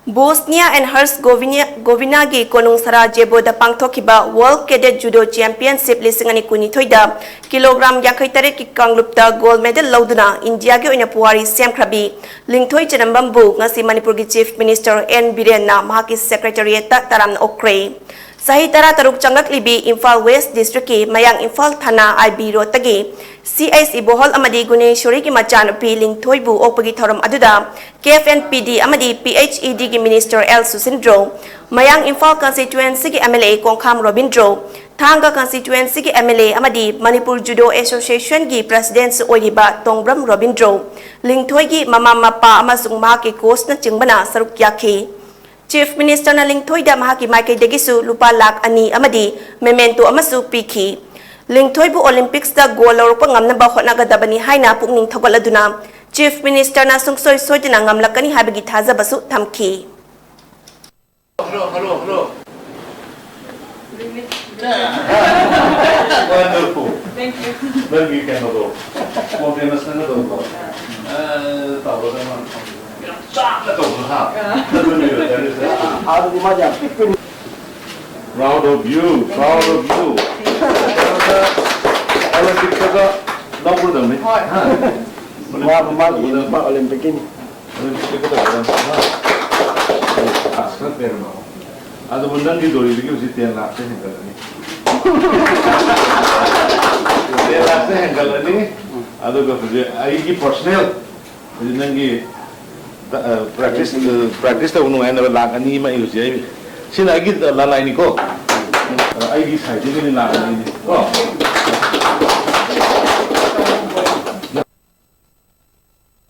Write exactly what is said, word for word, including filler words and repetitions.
Bosnia and Herzegovina ꯒꯤ ꯀꯣꯅꯨꯡ ꯁꯔꯥꯖꯦꯕꯣꯗ ꯄꯥꯡꯊꯣꯛꯈꯤꯕ World Cadet Judo Championship ꯂꯤꯁꯤꯡ ꯑꯅꯤ ꯀꯨꯟꯅꯤꯊꯣꯏꯗ ꯀꯤꯂꯣꯒ꯭ꯔꯥꯝ ꯌꯥꯡꯈꯩ ꯇꯔꯦꯠꯀꯤ ꯀꯥꯡꯂꯨꯞꯇ gold medal ꯂꯧꯗꯨꯅ ꯏꯟꯗꯤꯌꯥꯒꯤ ꯑꯣꯏꯅ ꯄꯨꯋꯥꯔꯤ ꯁꯦꯝꯈ꯭ꯔꯕꯤ ꯂꯤꯡꯊꯣꯏ ꯆꯅꯝꯕꯝꯕꯨ ꯉꯁꯤ ꯃꯅꯤꯄꯨꯔꯒꯤ Chief Minister's ꯑꯦꯟ ꯕꯤꯔꯦꯟꯅ ꯃꯍꯥꯛꯀꯤ Secretariatꯇ ꯇꯔꯥꯝꯅ ꯑꯣꯛꯈ꯭ꯔꯦ꯫ ꯆꯍꯤ ꯇꯔꯥ ꯇꯔꯨꯛ ꯆꯪꯂꯛꯂꯤꯕꯤ ꯏꯝꯐꯥꯜ West Districtꯀꯤ ꯃꯌꯥꯡ ꯏꯝꯐꯥꯜ ꯊꯥꯅꯥ ꯑꯥꯏ ꯕꯤ ꯔꯣꯗꯇꯒꯤ ꯁꯤ ꯑꯩꯆ ꯏꯕꯣꯍꯜ ꯑꯃꯗꯤ ꯒꯨꯅꯦꯁꯣꯔꯤꯒꯤ ꯃꯆꯥꯅꯨꯄꯤ ꯂꯤꯡꯊꯣꯏꯕꯨ ꯑꯣꯛꯄꯒꯤ ꯊꯧꯔꯝ ꯑꯗꯨꯗ ꯀꯦ ꯑꯦꯐ ꯑꯦꯟ ꯄꯤ ꯗꯤ ꯑꯃꯗꯤ P H E ꯗꯤꯒꯤ Minister L ꯁꯨꯁꯤꯟꯗ꯭ꯔꯣ, ꯃꯌꯥꯡ Imphal constituencyꯒꯤ M L A ꯀꯣꯡꯈꯥꯝ Robindro, ꯊꯥꯡꯒ constituencyꯒꯤ ꯑꯦꯝ ꯑꯦꯜ ꯑꯦ ꯑꯃꯗꯤ ꯃꯅꯤꯄꯨꯔ Judo Associationꯒꯤ Presidentꯁꯨ ꯑꯣꯏꯔꯤꯕ ꯇꯣꯡꯕ꯭ꯔꯝ ꯔꯣꯕꯤꯟꯗ꯭ꯔꯣ, ꯂꯤꯡꯊꯣꯏꯒꯤ ꯃꯃꯥ ꯃꯄꯥ ꯑꯃꯁꯨꯡ ꯃꯍꯥꯛꯀꯤ coachꯅꯆꯤꯡꯕꯅ ꯁꯔꯨꯛ ꯌꯥꯈꯤ꯫ Chief Ministerꯅ ꯂꯤꯡꯊꯣꯏꯗ ꯃꯍꯥꯛꯀꯤ ꯃꯥꯏꯀꯩꯗꯒꯤꯁꯨ ꯂꯨꯄꯥ ꯂꯥꯈ ꯑꯅꯤ ꯑꯃꯗꯤ memento ꯑꯃꯁꯨ ꯄꯤꯈꯤ꯫ ꯂꯤꯡꯊꯣꯏꯕꯨ Olympicsꯇ gold ꯂꯧꯔꯛꯄ ꯉꯝꯅꯕ ꯍꯣꯠꯅꯒꯗꯕꯅꯤ ꯍꯥꯏꯅ ꯄꯨꯛꯅꯤꯡ ꯊꯧꯒꯠꯂꯗꯨꯅ Chief Ministerꯅ ꯁꯨꯡꯁꯣꯏ ꯁꯣꯏꯗꯅ ꯉꯝꯂꯛꯀꯅꯤ ꯍꯥꯏꯕꯒꯤ ꯊꯥꯖꯕꯁꯨ ꯊꯝꯈꯤ꯫ Wonderful. ꯅꯪꯒꯤ ꯀꯩꯅꯣꯗꯣ, ꯀꯣꯟꯐꯤꯗꯦꯟꯁ ꯅꯪꯒꯗꯧꯕ꯫ ꯑ, ꯇꯧꯔꯒ ꯃꯥꯅ ꯌꯥꯝ ꯆꯥꯛꯅ ꯇꯧꯕꯗꯣ, ꯍꯥ? ꯑꯗꯨꯅꯦꯕ, that is the ꯑꯥꯗꯗꯤ ꯃꯥꯗꯤ ꯌꯥꯝ ꯄꯤꯛꯄꯅꯤ꯫ Proud of you, proud of you. ꯑꯣꯂꯤꯝꯄꯤꯛꯇꯒ ꯂꯧꯒꯗꯕꯅꯤ꯫ ꯍꯥ? ꯃꯥ, ꯃꯥꯒꯤ ꯅꯨꯄꯥ ꯑꯣꯂꯤꯝꯄꯤꯛꯀꯤꯅꯤ꯫ ꯑꯗꯨ ꯆꯠꯀꯗꯕ ꯅꯠꯇ꯭ꯔꯣ? ꯑꯁ, ꯈꯔ ꯄꯦꯟꯕ꯫ ꯑꯗꯨꯕꯨ ꯅꯪꯒꯤ ꯗꯣꯂꯤꯗꯒꯤ ꯍꯧꯖꯤꯛ ten ꯂꯥꯛꯁꯦ ꯍꯦꯟꯒꯠꯂꯅꯤ꯫ Ten ꯂꯥꯛꯁꯦ ꯍꯦꯟꯒꯠꯂꯅꯤ꯫ ꯑꯗꯨꯒ ꯍꯧꯖꯤꯛ ꯑꯩꯒꯤ personal, ꯍꯧꯖꯤꯛ ꯅꯪꯒꯤ, ꯑ, practice, ꯑ, practice ꯇꯧꯕ ꯅꯨꯡꯉꯥꯏꯅꯕ ꯂꯥꯛ ꯑꯅꯤ ꯑꯃ ꯑꯩ ꯍꯧꯖꯤꯛ ꯑꯩ, ꯁꯤꯅ ꯑꯩꯒꯤ ꯂꯅꯥꯏꯅꯤꯀꯣ꯫ ꯑ, ꯑꯩꯒꯤ sideꯇꯒꯤꯗꯤ ꯂꯥꯛ ꯑꯅꯤꯅꯤ ꯀꯣ꯫